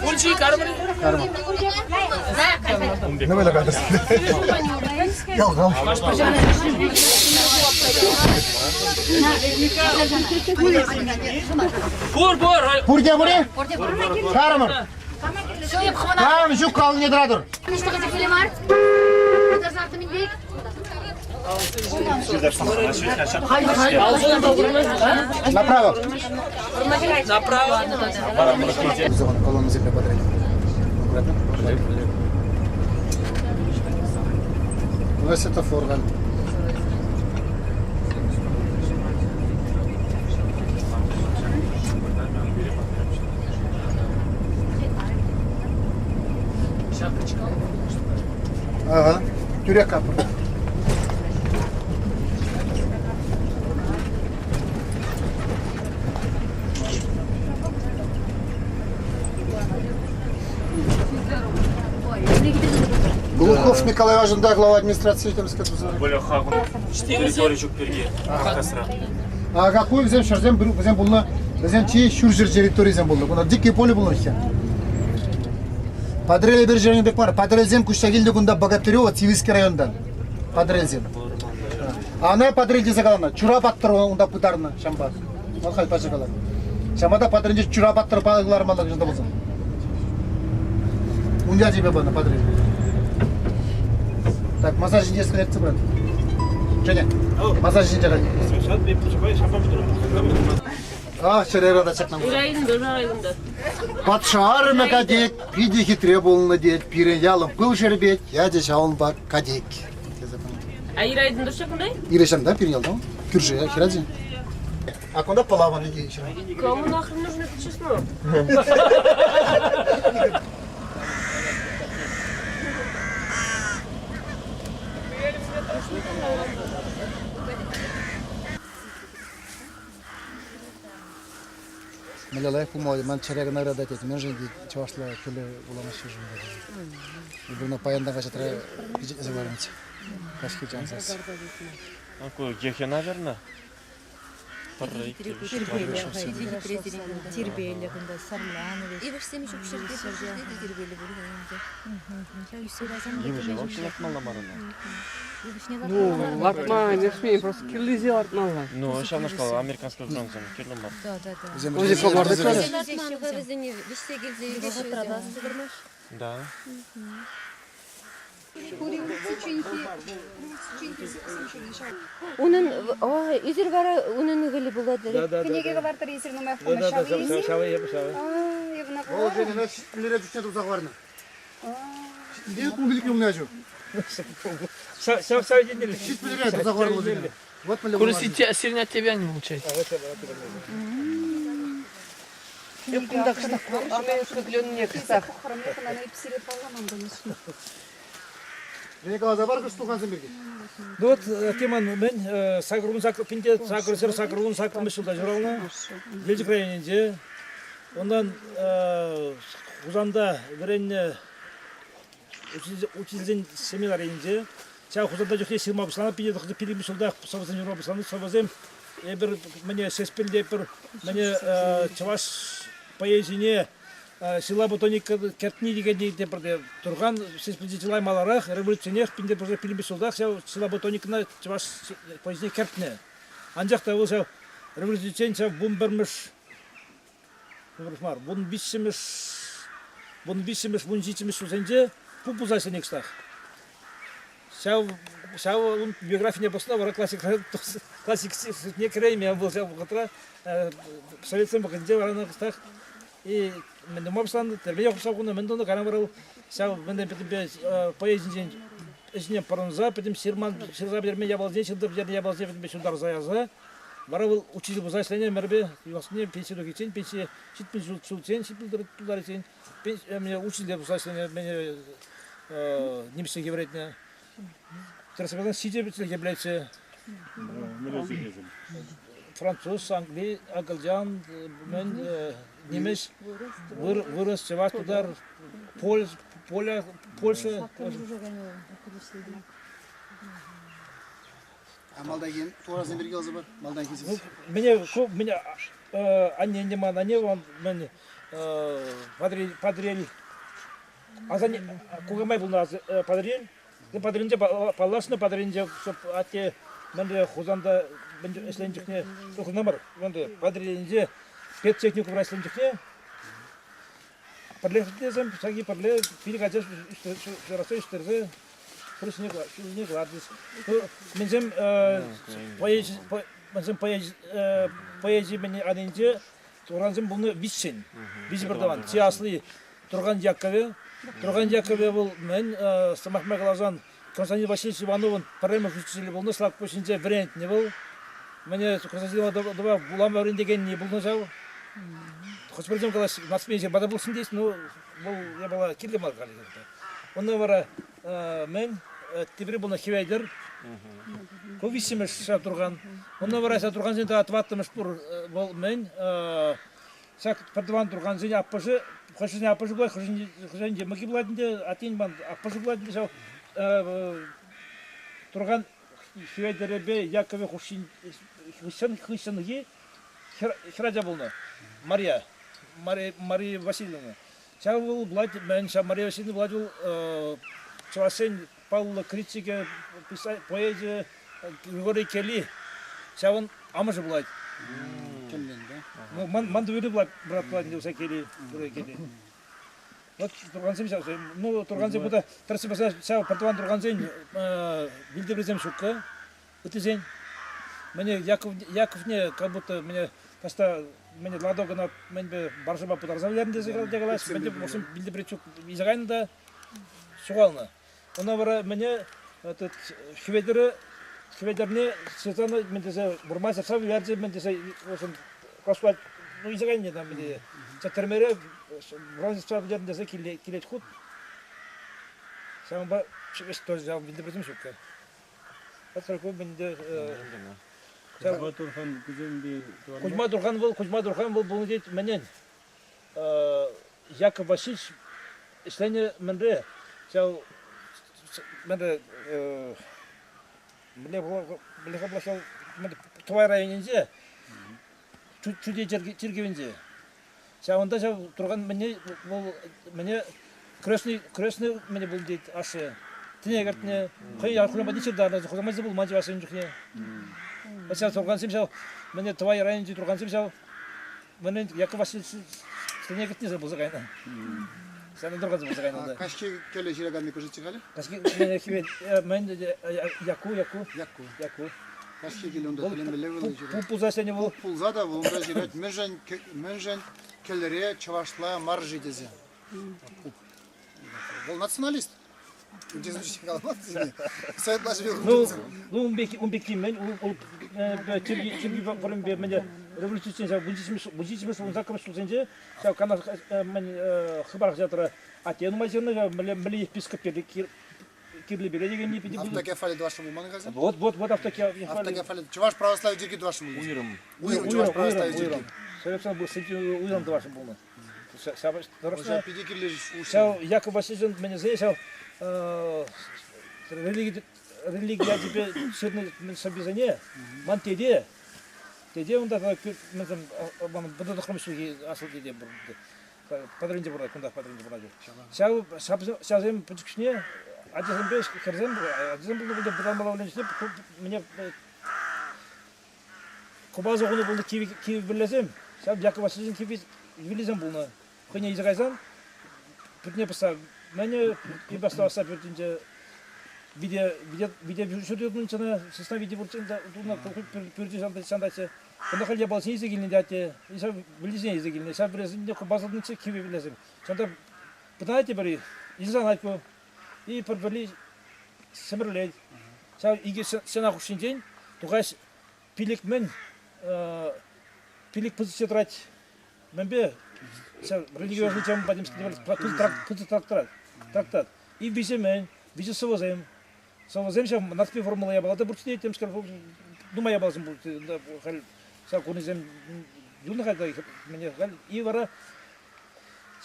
Пурчи кармӑр. Карма. Нумай катас. Ял Пур, пур. Пурте пур-и? Кармӑр. Кам ҫук калне тӑратӑр. Направо. Направо. Колоннӑсемпе подряд. Аккуратно. Ну, светофор халь. Ага. Тӳрех капӑр. Глухов Николай Иванович глава администрации темская Территори ҫук пирки Кавказра. А какой вӗсем ҫӗрсем вӗсем пулнӑ, вӗсем чи ҫурҫӗр территорисем пулнӑ. Кунта дикий поле пулнӑ иккен. Патӑрьеле пӗр ҫӗрӗн пек мар. Патӑрьелсем куҫса килнӗ кунта Богатырево, Цивильский районтан. Патӑрьелсем. Ана Патӑрьел тесе каланӑ. Чура паттӑр унта пытарнӑ ҫампа. Вӑл халь пачӗ калать. Ҫампа та Патӑрьелӗнче Чура паттӑр кӑлармалла кӑҫал пулсан. Ун ячӗпе панӑ Патӑрьел. Так, масар ҫинче скелетсем брат. Женя, масар ҫинче халь. А, чӗре рада чакнам. Патша арӑмӗ катек, питӗ хитре пулнӑ тет, пирӗн ялӑм пыл шерпет, ячӗ ҫавӑнпа катек. А Ира айдын дұрыс кундай? Ира ҫамда пирӗн ялта. Кӳршӗ, хӗрачи. А кунта пӑлавӑн икӗ Кому нахрен нужен этот чеснок? Мӗнле лайӑх пулмалла, ман чӗре кӑна ыратать тет. Мӗншӗн чӑвашла кӗлӗ вуламаҫҫӗ-ши? Эпир паянтан хаҫатра пичетлесе кӑларнӑччӗ. Каҫхи чансас. Ку ехе, наверное. Тирпейлӗ кунта сӑрланӑ веҫ. Йывӑҫсем ҫук ҫӗрте пур ҫӗрте те тирпейлӗ пуль ӗнтӗ. Йывӑҫӗ вообще лартмалла мар ӑна. Ну, лартма не смеем, просто кирлисе лартмалла. Ну, ҫавнашкал американский джонсон кирлӗ мар. Да, да, да. Вӗсем хӑпартӑк. Лартман-ха вӗсене вӗҫсе килсе ӳкеҫҫӗ. Да. Унӑн ӳсӗр вара унӑн ывӑлӗ пулатӑр. Кӗнеке кӑлартӑр эсир нумаях пулмасть ҫавӑ Ҫавӑ эпӗ ҫавӑ. Вӑл сене ҫитмӗлре чухне туса хӑварнӑ. Ҫитмӗлте пулнӑ умне ачу. Ҫав ҫав еннелле. Ҫитмӗлре туса хӑварнӑ вӑл Вот мӗнле Курсите, сирӗн тебя не получается. Эп кунта кӑштах Америка кӑштах. Женя каласа пар кӑшт тухансем пирки. Ну вот, Тиман, мӗн сакӑрвун сакӑр пинте сакӑрсӑр сакӑрвун саккӑрмӗш ҫулта ҫуралнӑ. Елчӗк районӗнче. Унтан Хусанта вӗреннӗ учительсен семинарийӗнче. Ҫав Хусанта чухне ҫырма пуҫланӑ, пине пилӗкмӗш ҫултах сӑвӑсем ҫырма пуҫланӑ. Сӑвӑсем эпир мӗне Сеспелте пӗр мӗне чӑваш поэзине Сила ботаника кӗртни текен те пӗрте Турхан Сеспелте чылай маларах революцинех пинте пилӗкмӗш ҫултах ҫав сила ботаникӑна чӑваш поэзине кӗртнӗ. Анчах та вӑл ҫав революциччен ҫав вунпӗрмӗш мар, вунвиҫҫӗмӗш вунвиҫҫӗмӗш вунҫиччӗмӗш ҫулсенче пуп пулса ӗҫленӗ кӑштах. Ҫав ҫав ун биографине пӑхса вара классик классик шутне кӗреймен вӑл ҫав вӑхӑтра советсем вӑхӑтӗнче вара ӑна кӑштах и мӗн тума пуҫланӑ, тӗрмене хупса хунӑ, мӗн тунӑ, кайран вара ҫав мӗнтен пӗтӗмпе поэзинчен ӗҫне пӑрӑнса пӗтӗм ҫырман ҫырса пӗтермен япаласене, ҫырса пӗтернӗ япаласене пӗтӗмпе ҫунтарса ярса вара вӑл учитель пулса ӗҫленӗ ӗмӗрӗпе юлашкине пенси тухиччен, пенси ҫитмӗл ҫулччен, ҫитмӗл тултариччен учитель пулса ӗҫленӗ, нимӗҫсене вӗрентнӗ. Тӗрӗс каласан, ҫичӗ чӗлхе пӗлетчӗ. Француз, англи, акӑлчан, мӗн, нимӗҫ, вырӑс, чӑваш, тутар, поля, Польша. А малтанхи турасем пирки каласа пар. Малтанхи Мне, ку, мне Анне ӗнтӗ ман анне мӗн Патӑрьел асанне кукамай пулнӑ Патӑрьел. Патӑрьелӗнче паллашнӑ, Патӑрьелӗнче атте мӗнле Хусанта ӗҫленӗ чухне тухнӑ мар, Патӑрьелӗнче педтехникумра ӗҫленӗ чухне пӗрле тесем ҫаки пӗрле пилӗк ача ҫурасса ӳстерсе хырҫине ҫулне кӑларчӗҫ. Мӗнсем поэзи мӗнсем поэзи мӗн анинче Турхансем пулнӑ виҫҫӗн. Виҫӗ пӗртӑван. Чи асли Турхан Яковӗ. Турхан Яковӗ вӑл мӗн, сӑмах май каласан, Константин Васильевич Ивановӑн пӗрремӗш учителӗ пулнӑ, Слакпуҫӗнче вӗрентнӗ вӑл. Мӗне Константин Иванова вулама вӗрентекенни пулнӑ ҫав. Хӑш-пӗрисем калаҫ, Москве пата пулсын теҫ, ну, вӑл япала кирлӗ мар халӗ. Унта вара мӗн, тепри пулнӑ Хӗветӗр. Ку виҫҫӗмӗш ҫав Турхан. Унта вара ҫав Турхансен тата тӑваттӑмӗш пур вӑл мӗн, ҫак пӗртӑван Турхансен аппӑшӗ, хӑшӗсен аппӑшӗ пулать, хӑшӗсен йӑмӑкӗ пулать ӗнтӗ, аттен ман аппӑшӗ пулать ӗнтӗ ҫав Турхан Хӗветӗрӗпе Яковӗ хушшин хыҫҫӑнхи хӗрача пулнӑ, Мария, Мария Васильевна. Ҫав вӑл пулать, мӗн ҫав Мария Васильевна пулать вӑл чӑвашсен паллӑ критикӗ, поэчӗ Григорий Кели ҫавӑн амӑшӗ пулать. Кӗллен, да? Ну, ман тӑвӗри пулать, брат пулать, Юса Кели, Григорий Кели. Вот тургансем ҫав, ну, тургансем кунта тӗрӗссипе ҫав пӗртӑван тургансен вилтӗприсем ҫуккӑ. Ыттисен мӗне Яков, Яковне как будто мӗне таҫта мӗне Ладогӑна мӗнпе баржӑпа путарса вӗлернӗ тесе калаҫ, мӗнте в вилтӗпри чук илсе кайнӑ та ҫухалнӑ. Ӑна вара мӗне этот Хӗветӗрӗ Хӗветӗрне Светлана мӗн тесе вӑрман ҫапса вӗлерчӗ мӗн тесе в общем косплать ну илсе кайнӑ там мӗн тӗрмере вӑрман ҫапса вӗлернӗ тесе килет хут. Ҫавӑнпа тоже ҫав вилтӗприсем ҫуккӑ. Кузьма Турхан Кузьма Турхан вӑл, Кузьма Турхан вӑл пулнӑ тет мӗнен Яков Васильевич ӗҫленӗ мӗнре ҫав мӗнре мӗнле мӗнле Тӑвай районӗнче Чутей чиркӗвӗнче ҫавӑнта ҫав Турхан мӗне вӑл мӗне крестный крестный мӗне пулнӑ тет ашшӗ тӗне кӗртнӗ хӑй хулямпа ҫыртарнӑ хулямасем пулман чӑвашсен чухне ҫав Турхансем ҫав мӗне Тӑвай районӗнчи Турхансем ҫав мӗне Яков Васильевич тӗне кӗртнисӗр пулса кайнӑ. Ҫавна Турхансем пулса кайнӑ. Каҫхи кӗлӗ ҫыраканни кӑшӑччӗ халӗ? Каҫхи мӗне хӗвел мӗн Яку Яку Яку Яку Каҫхи кил унта тӗлӗнмелле вӑл ҫырать. Пулса ӗҫленӗ вӑл. Пулса та вӑл унта ҫырать мӗншӗн мӗншӗн кӗлӗре чӑвашла мар-ши тесе. Вӑл националист. Ну, ну ун пек ун пекки мӗн чиркӳ вырӑнпе мӗне революциччен ҫав вунҫиччӗмӗш вунсаккӑрмӗш ҫулсенче ҫав Канаш мӗн Хыпар хаҫатра атте нумай ҫырнӑ ҫав мӗнле епископ кирлӗ пире декенни питӗ пысӑк. Автокефали тӑвасшӑн пулман кайсан? Вот, вот, вот автокефали. Автокефали. Чӑваш православи чиркӳ тӑвасшӑн пулнӑ. Уйрӑм. Уйрӑм чӑваш православи чиркӳ. Советсен уйрӑм тӑвасшӑн пулнӑ. Ҫав питӗ кирлӗ Ҫав Яков Васильевичӑн мӗнӗсене ҫав религи религи ячӗпе ҫырнӑ сӑввисене ман тете тете унта мӗнсем ман вӑтӑр ҫулхи аслӑ тете пур Патӑрьелӗнче пурӑнать, кунтах Патӑрьелӗнче пурӑнать. Ҫав ҫавсем пӗчӗкшне ачасемпе хӗрсем, ачасем пулнӑ пулнӑ вӑтаммалла вӗреннӗ чухне мне купаласа хунӑ пулнӑ кивӗ кивӗ вӗллесем, ҫав Яков Васильевичӑн кивӗ виллисем пулнӑ. Хӑйне илсе кайсан пӳртне пӑсса мӗне пасталасса пӳртӗнче вите вите вите ҫурт тунӑ сысна вити тунӑ пӳрчӗ ҫантаччӗ. Кунта халь япаласене илсе килнӗ те атте, ҫав вӗллисене илсе килнӗ. Ҫав вӗллесене купасӑрнӑччӗ кивӗ вӗллесем. Ҫавӑнта пытанать те пӗри, илсе анать ку. И пӗр вӗлли сӗмӗрлет. Ҫав икӗ стена хушшинчен тухаҫ пилӗк мӗн, пилӗк пысӑк тӑрать. Мӗнпе ҫав религиозный тема патӗмскине пысӑк трактат. Трактат. И виҫӗ мӗн, виҫӗ сӑвӑсем. Сӑвӑсем ҫав Нарспи формула япала та пурччӗ те, темскер нумай япаласем пур. Халь ҫав кунӗсем юлнӑ халь мӗне халь. И вара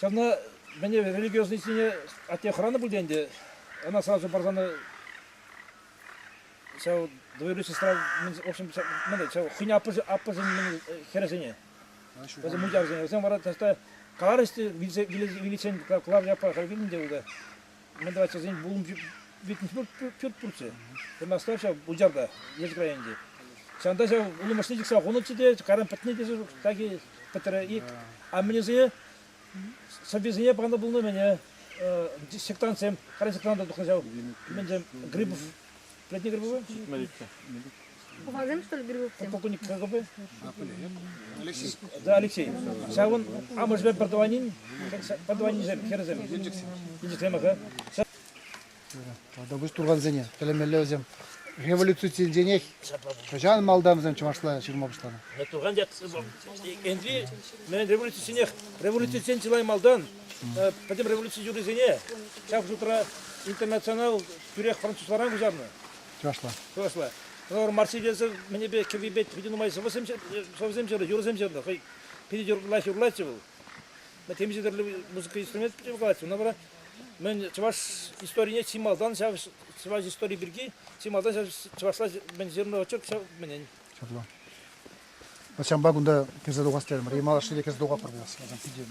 ҫавна мӗне религиозныйсене атте хӑранӑ пуль те ӗнтӗ. Ӑна сразу парсан ҫав двоюродный сестра, в общем, мӗне, ҫав хӑйне аппӑшӗн хӗрӗсене. Вӗсем мучарсем, вӗсем вара таҫта каларӗҫ те вилсе виличчен кӑлар япа халь вилнӗ те унта. Мӗн тӑватчӗ вӗсен вулӑм витнӗ пӳрт пурччӗ. Тӑмаста ҫав Мучарта, Елчӗк районӗнче. Ҫавӑнта ҫав улӑм ӑшне чиксе хунӑччӗ те кайран пӗтнӗ тесе таки пӗтрӗ. И а мӗнесене сӑввисене панӑ пулнӑ мӗне сектантсем, кайран сектанта тухнӑ ҫав мӗнсем Грибов Пӗлетне Грибова? Ухасем, что ли, Грибовсем? Полковник КГБ. Алексей. Да, Алексей. Ҫавӑн амӑшӗпе пӗртӑванин, пӗртӑванинсем, хӗрӗсем. Елчӗксем. аха. Тавтапуҫ турхансене. Тӗлӗнмелле вӗсем. Революцисенченех хӑҫан малтан вӗсем чӑвашла ҫырма пуҫланӑ? Турхан Энтри мӗн революцисенех, революцисен чылай малтан пӗтӗм революци юррисене ҫав шутра интернационал тӳрех французларан куҫарнӑ. Чӑвашла. Чӑвашла. Вӑл Марсельеза мӗнепе кӗввипе питӗ нумай сӑвӑсем сӑвӑсем ҫырнӑ, юрӑсем ҫырнӑ. Хӑй питӗ лайӑх юрлатчӗ вӑл. Темиҫе тӗрлӗ музыка инструмент калать. Уна вара мӗн чӑваш историне чи малтан ҫав чӑваш истори пирки чи малтан ҫав чӑвашла мӗн ҫырнӑ очерк ҫав мӗнен. Ҫапла. Ҫавӑнпа кунта кӗрсе тухас терӗмӗр. Малашне те кӗрсе тухатпӑр пулас. Питӗ.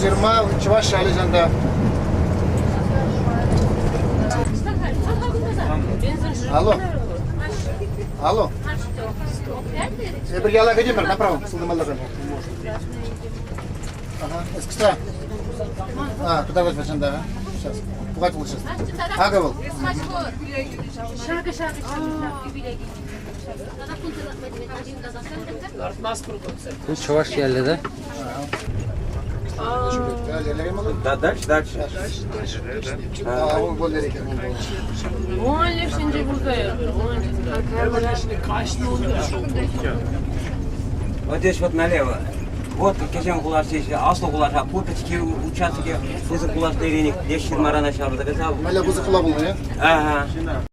Ҫырма чӑваш ялӗ ҫанта. Алло. Алло. Эпир яла кӗтӗмӗр, направо, сылтӑмалла. Ага, эскиста. А, туда возьмешь, да. Сейчас. Пугать лучше. Ага, вӑл. Ку чӑваш ялӗ, да? Да, дальше, дальше. Вот здесь вот налево. Вот кӗҫӗн хулаш теҫҫӗ, аслӑ хулаш, а ку пӗчӗкки участокӗ пысӑк хулаш текен леш ҫырмаран ҫаврӑнса кайса. Мӗнле пысӑк хула пулнӑ, е? Ага.